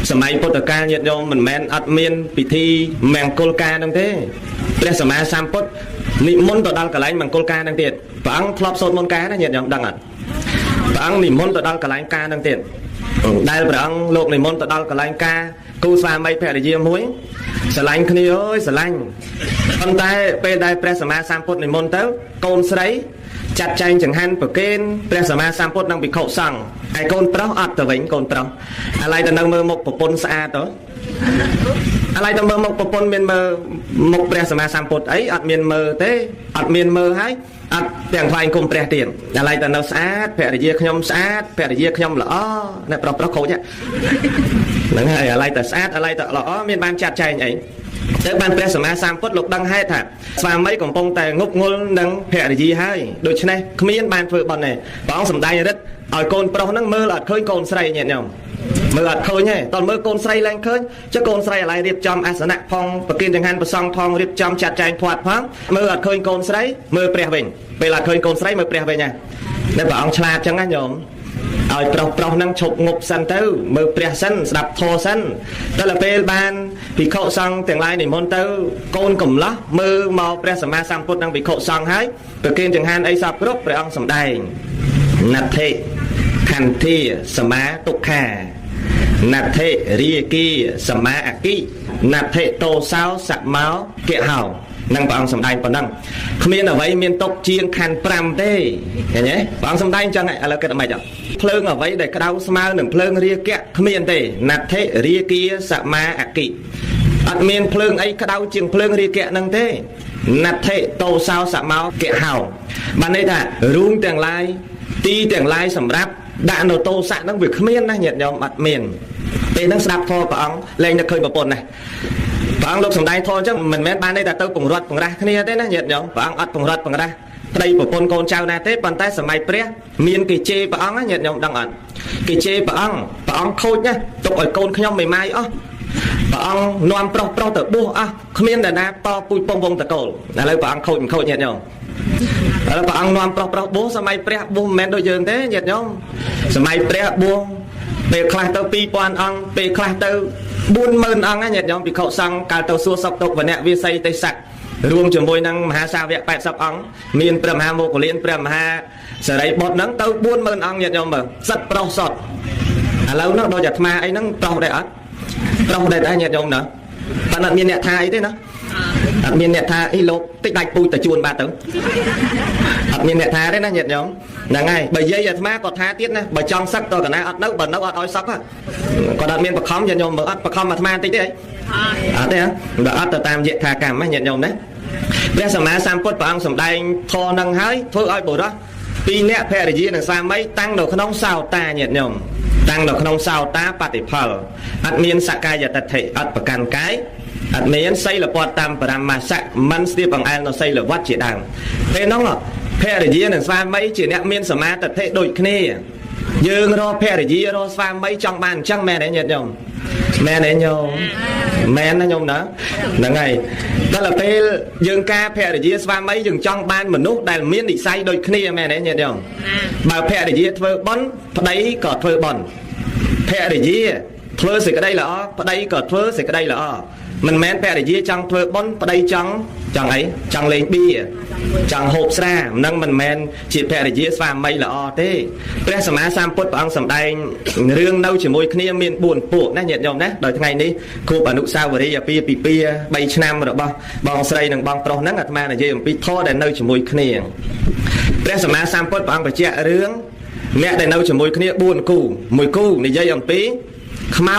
សម័យពុទ្ធកាលញាតិញោមមិនមែនអត់មានពិធីមង្គលការហ្នឹងទេព្រះសម្មាសម្ពុទ្ធនិមន្តទៅដល់កន្លែងមង្គលការហ្នឹងទៀតព្រះអង្គធ្លាប់សូត្រមន្តការណាញាតិញោមដឹងអត់ព្រះអង្គនិមន្តទៅដល់កន្លែងការហ្នឹងទៀតដែលព្រះអង្គលោកនិមន្តទៅដល់កន្លែងការគូស្វាមីភរិយាមួយស្រឡាញ់គ្នាអើយស្រឡាញ់ប៉ុន្តែពេលដែលព្រះសម្មាសម្ពុទ្ធនិមន្តទៅកូនស្រីចាត់ចែងចង្ហាន់ប្រគេនព្រះសម្មាសម្ពុទ្ធនិងភិក្ខុសង្ឃហើយកូនប្រុសអត់ទៅវិញកូនប្រុសឥឡូវទៅនៅមើលមុខប្រពន្ធស្អាតទៅឥឡូវទៅមើលមុខប្រពន្ធមានមើលមុខព្រះសម្មាសម្ពុទ្ធអីអត់មានមើលទេអត់មានមើលហើយអត់ទាំងថ្វាយគុំព្រះទៀតឥឡូវទៅនៅស្អាតភរិយាខ្ញុំស្អាតភរិយាខ្ញុំល្អអ្នកប្រុសប្រុសខូចហ្នឹងហើយឥឡូវទៅស្អាតឥឡូវទៅល្អមានបានចាត់ចែងអីទៅបានព្រះសម្មាសម្ពុទ្ធលោកដឹងហេតុថាស្វាមីកំពុងតែងប់ងល់នឹងភរិយាហើយដូច្នេះគ្មានបានធ្វើបុណ្យទេព្រះអង្គសម្ដែងឫទ្ធិឲ្យកូនប្រុសហ្នឹងមើលអត់ឃើញកូនស្រីញាតិញោមមើលអត់ឃើញទេតើមើលកូនស្រីឡើងឃើញចុះកូនស្រីឥឡូវរៀបចំអាសនៈផងប្រគេនចង្ហាន់ប្រសង់ផងរៀបចំចាត់ចែងធាត់ផងមើលអត់ឃើញកូនស្រីមើលព្រះវិញពេលអត់ឃើញកូនស្រីមើលព្រះវិញណាតែព្រះអង្គឆ្លាតចឹងណាញោមឲ្យប្រុសប្រុសហ្នឹងឈប់ងប់សិនទៅមើលព្រះសិនស្ដាប់ធម៌សិនដល់ពេលបានភិក្ខុសង្ឃទាំងឡាយនិមន្តទៅកូនកំឡោះមើលមកព្រះសម្មាសម្ពុទ្ធនិងភិក្ខុសង្ឃហើយប្រគេនចង្ហាន់អីសពគ្រប់ព្រះអង្គសម្ដែងណដ្ឋិខន្ធាសមាទុក្ខាណដ្ឋិរាគាសមាអគិណដ្ឋិតោសោសមោគហោនឹងព្រះអង្គសម្ដែងប៉ុណ្ណឹងគ្មានអ្វីមានទុកជាងខណ្ឌ5ទេឃើញទេព្រះអង្គសម្ដែងចឹងឥឡូវគិតមិនអត់ភ្លើងអ្វីដែលក្តៅស្មើនឹងភ្លើងរាគៈគ្មានទេណដ្ឋិរាគាសមាអគិអត់មានភ្លើងអីក្តៅជាងភ្លើងរាគៈហ្នឹងទេណដ្ឋិតោសោសមោគហោបានន័យថារូងទាំងឡាយទីទាំងឡាយសម្រាប់ដាក់នៅតោសៈហ្នឹងវាគ្មានណាញាតិញោមអត់មានពេលហ្នឹងស្ដាប់ធម៌ព្រះអង្គលែងនឹកឃើញប្រពន្ធណាព្រះអង្គលោកសម្ដែងធម៌អញ្ចឹងមិនមែនបានន័យថាទៅពង្រត់ពង្រាស់គ្នាទេណាញាតិញោមព្រះអង្គអត់ពង្រត់ពង្រាស់ប្តីប្រពន្ធកូនចៅណាទេប៉ុន្តែសម័យព្រះមានគេជេរព្រះអង្គណាញាតិញោមដឹងអត់គេជេរព្រះអង្គព្រះអង្គខូចណាទុកឲ្យកូនខ្ញុំមិនម៉ាយអស់ព្រះអង្គនាំប្រុសប្រុសទៅបួសអស់គ្មានតែណាតពូជពងវងតកូលឥឡូវព្រះអង្គខូចមិនខូចញាតិញោមឥឡូវព្រះអង្គនាំប្រុសប្រុសបួសសម័យព្រះបួសមិនមែនដូចយើងទេញាតិញោមសម័យព្រះបួសពេលខ្លះទៅ2000អង្គពេលខ្លះទៅ40000អង្គណាញាតិញោមភិក្ខុសង្ឃកាលទៅសួរសុខទុក្ខវនៈវាសីទេសៈរួមជាមួយនឹងមហាសាវក80អង្គមានព្រះមហាមោគលានព្រះមហាសិរីបុត្រហ្នឹងទៅ40000អង្គញាតិញោមមើលសិតប្រុសសុទ្ធឥឡូវហ្នឹងដូចអាត្មាអីហ្នឹងប្រុសដែរអត់ប្រុសដែរញាតិញោមណាប៉ុន្តែអត់មានអ្នកថាអីទេណាអត់មានអ្នកថាអីលោកតិចដាច់ពូជទៅជួនបាត់ទៅអត់មានអ្នកថាទេណាញាតិញោមហ្នឹងហើយបើយាយអាត្មាក៏ថាទៀតណាបើចង់សឹកតកណាអត់នៅបើនៅអត់ឲ្យសឹកគាត់អត់មានបខំញាតិញោមមើលអត់បខំអាត្មាបន្តិចទេអីអត់ទេបើអត់ទៅតាមយថាកម្មណាញាតិញោមណាព្រះសម្មាសម្ពុទ្ធព្រះអង្គសម្ដែងធម៌នឹងហើយធ្វើឲ្យបុរសពីរនាក់ភរិយានិងស្វាមីតាំងនៅក្នុងសោតាញាតិញោមតាំងនៅក្នុងសោតាបតិផលអត់មានសកាយតថិអត់ប្រកាន់កាយអត់មានសីលពតតាមបរមសៈមិនស្ទាបបង្អែលនៅសីលវត្តជាដើមពេលនោះភរិយានិងស្វាមីជាអ្នកមានសមាទិដ្ឋិដូចគ្នាយើងរកភរិយារកស្វាមីចង់បានអញ្ចឹងមែនទេញាតិញោមមែនទេញោមមែនណាញោមណាហ្នឹងហើយដល់ពេលយើងការភរិយាស្វាមីយើងចង់បានមនុស្សដែលមាននិស័យដូចគ្នាមែនទេញាតិញោមបើភរិយាធ្វើបុណ្យប្តីក៏ធ្វើបុណ្យភរិយាធ្វើសេចក្តីល្អប្តីក៏ធ្វើសេចក្តីល្អមិនមែនភរិយាចង់ធ្វើបុណ្យប្តីចង់អីចង់លេងបៀចង់ហូបស្រានឹងមិនមែនជាភរិយាស្វាមីល្អទេព្រះសម្មាសម្ពុទ្ធព្រះអង្គសម្ដែងរឿងនៅជាមួយគ្នាមាន4ពួកណាញាតិញោមណាដោយថ្ងៃនេះខួបអនុស្សាវរីយ៍អាពាហ៍ពិពាហ៍3ឆ្នាំរបស់បងស្រីនិងបងប្រុសហ្នឹងអាត្មានិយាយអំពីធម៌ដែលនៅជាមួយគ្នាព្រះសម្មាសម្ពុទ្ធព្រះអង្គបញ្ជាក់រឿងអ្នកដែលនៅជាមួយគ្នា4គូមួយគូនិយាយអំពីខ្មោច